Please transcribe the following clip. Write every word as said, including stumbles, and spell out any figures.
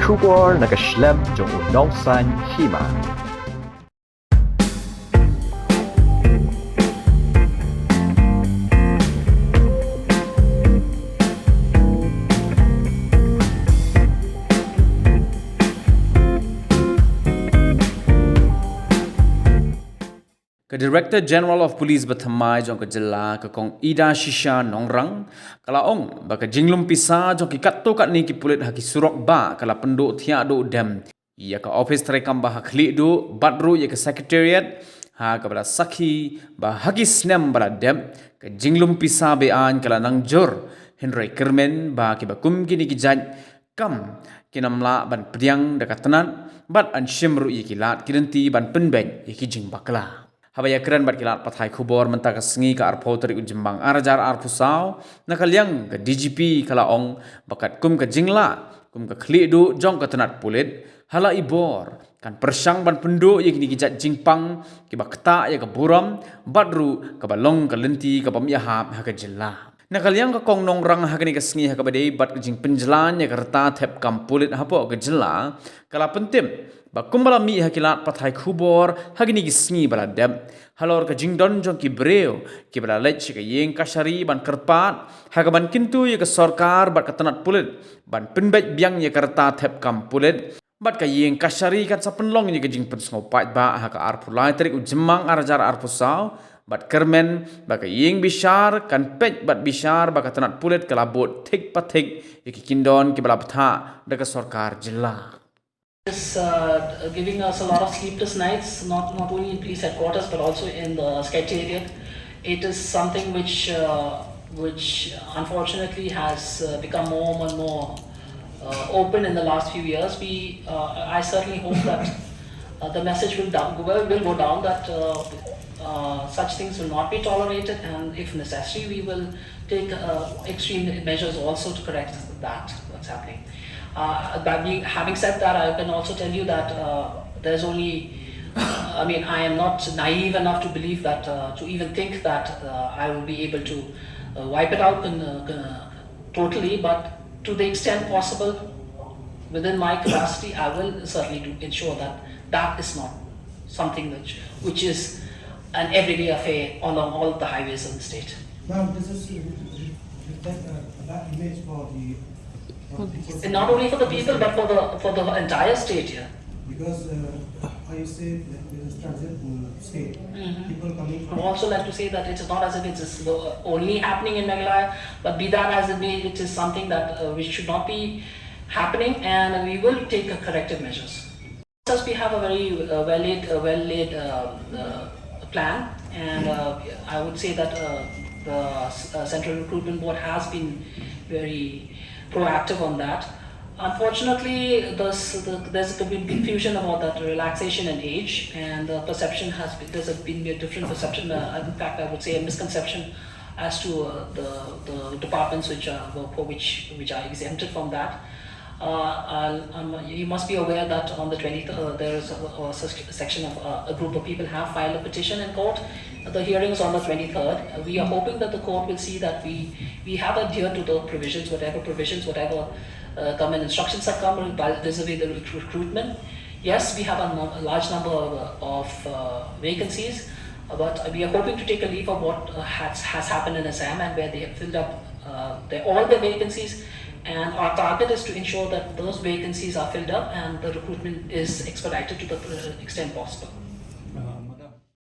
Khubor na ka shlem jong u nongsaiñ hima. Ka Director General of Police ba thymmai jong ka jylla, ka Kong Ida Shisha Nongrang, ka la ong ba ka jinglum pisa jong ki katto katne ki pulit ha ki surok bah ka la pynduh thiah duh dem ïa ka office treikam ba ha Khliehduh bad ruh ïa ka Secretariat, ha kaba la sakhi ba ha ki snem ba la dep ka jinglum pisa beaiñ ka la nang jur, hynrei kyrmen ba kiba kum kine ki jait kam kin ym lah ban pdiang da ka tnat bad yn shim ruh ïa ki lad ki lynti ban pynbeit ïa ki jingbakla. Haba ïakren bad ki lad pathai khubor mynta ka sngi, ka arphew tarik u Jymmang ar hajar arphew saw, na ka liang ka D G P ka la ong ba katkum ka jinglah kum ka Khliehduh jong ka tnat pulit, ha la i bor kan pyrshang ban pynduh ïa kine ki jait jingpang kiba ktah ïa ka burom bad ruh kaba long ka lynti kaba ym ïahap ha ka jylla. Na ka liang ka Kong Nongrang, ha kane ka sngi ha kaba dei bad ka jingpynjlan ïa ka rta thep kam pulit hapoh ka jylla, ka la pyntip ba kumba la mih ha ki lad pathai khubor ha kine ki sngi ba la dep, halor ka jingdon jong ki briew kiba la leit sha ka ïing kashari ban kyrpad ha kaban kyntu ïa ka sorkar bad ka tnat pulit ban pynbeit biang ïa ka rta thep kam pulit, bad ka ïing kashari kan sa pynlong ïa ka jingpynsngew paidbah ha ka arphew lai tarik u Jymmang ar hajar arphew saw, bad kyrmen ba ka ïing bishar kan peit bad bishar ba ka tnat pulit ka la bud thik pa thik ïa ki kyndon kiba la bthah da ka sorkar jylla. Is, uh, giving us a lot of sleepless nights, not, not only in police headquarters, but also in the Secretariat. It is something which, uh, which unfortunately has, uh, become more and more, uh, open in the last few years. We, uh, I certainly hope that, uh, the message will, down, will, will go down that, uh, uh, such things will not be tolerated, and if necessary, we will take, uh, extreme measures also to correct that, what's happening. Uh, but we, having said that, I can also tell you that, uh, there's only, I mean, I am not naive enough to believe that, uh, to even think that, uh, I will be able to, uh, wipe it out con- uh, con- uh, totally, but to the extent possible, within my capacity, I will certainly do ensure that that is not something which, which is an everyday affair along all the highways in the state. Ma'am, this is reflect a bad image for the, for the people. And not only for the people, but for the, for the entire state here. Because, uh, how you say that this is transit, uh, state. Mhm. People coming from. I would also like to say that it is not as if it is, uh, only happening in Meghalaya, but be that as it may, it is something that, uh, which should not be happening, and we will take, uh, corrective measures. As we have a very, uh, well laid, uh, well laid, uh, uh, plan, and, uh, I would say that, uh, the, uh, Central Recruitment Board has been very proactive on that. Unfortunately, there's, the, there's been confusion about that relaxation and age, and the perception has been, there's been a different perception. Uh, in fact, I would say a misconception as to, uh, the, the departments which are, for which, which are exempted from that. Uh, I'll, um, you must be aware that on the twenty-third, uh, there is a, a sus- section of, uh, a group of people have filed a petition in court. The hearing is on the twenty-third. Uh, we are hoping that the court will see that we, we have adhered to the provisions, whatever provisions, whatever, uh, government instructions have come vis-a-vis the recru- recruitment. Yes, we have a, num- a large number of, of, uh, vacancies, uh, but we are hoping to take a leaf of what, uh, has, has happened in Assam, and where they have filled up, uh, their, all their vacancies. And our target is to ensure that those vacancies are filled up and the recruitment is expedited to the, uh, extent possible.